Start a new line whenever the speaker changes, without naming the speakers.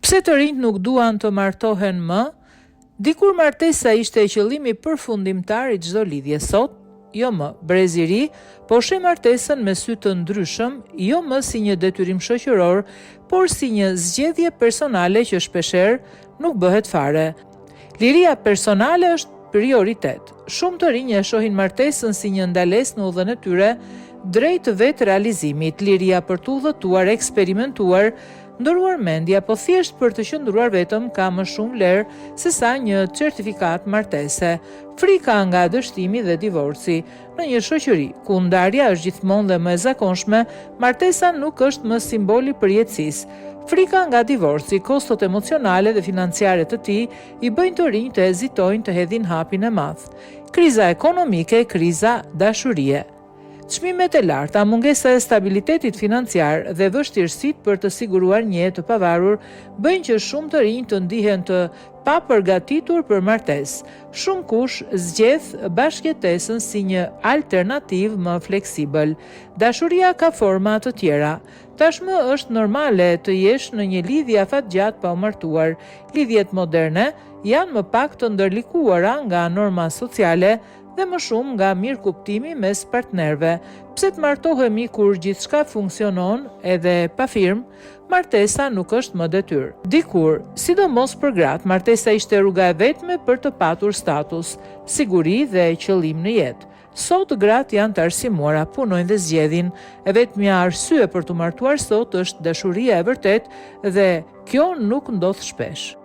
Pse të rinjtë nuk duan të martohen më? Dikur martesa ishte qëllimi përfundimtar i çdo lidhje. Sot, jo më. Brezi i ri po sheh martesën me sy të ndryshëm, jo më si një detyrim shoqëror, por si një zgjedhje personale që shpeshherë nuk bëhet fare. Liria personale është prioritet. Shumë të rinj e shohin martesën si një ndalesë në udhën e tyre drejt vetërealizimit, liria për të udhëtuar, eksperimentuar, ndërruar mendje apo thjesht për të qëndruar vetëm ka më shumë vlerë sesa një certifikatë martese. Frika nga dështimi dhe divorci. Në një shoqëri ku ndarja është gjithmonë dhe më e zakonshme, martesa nuk është më simbol i përjetësisë. Frika nga divorci, kostot emocionale dhe financiare të tij i bëjnë të rinjtë të hezitojnë të hedhin hapin e madh. Kriza ekonomike, kriza dashurie. Çmimet e larta, mungesa e stabilitetit financiar dhe vështirësitë për të siguruar një jetë të pavarur bëjnë që shumë të rinj të ndihen të papërgatitur për martesë. Shumëkush zgjedh bashkëjetesën si një alternativë më fleksibël. Dashuria ka forma të tjera. Tashmë është normale të jesh në një lidhje afatgjatë pa u martuar. Lidhjet moderne janë më pak të ndërlikuara nga norma sociale dhe më shumë nga mirëkuptimi mes partnerëve. Pse të martohemi kur gjithçka funksionon edhe pa firmë? Martesa nuk është më detyrë. Dikur, sidomos për gratë, martesa ishte rruga e vetme për të patur status, siguri dhe qëllim në jetë. Sot gratë janë të arsimuara, punojnë dhe zgjedhin. E vetmja arsye për t'u martuar sot është dashuria e vërtetë dhe kjo nuk ndodh shpesh.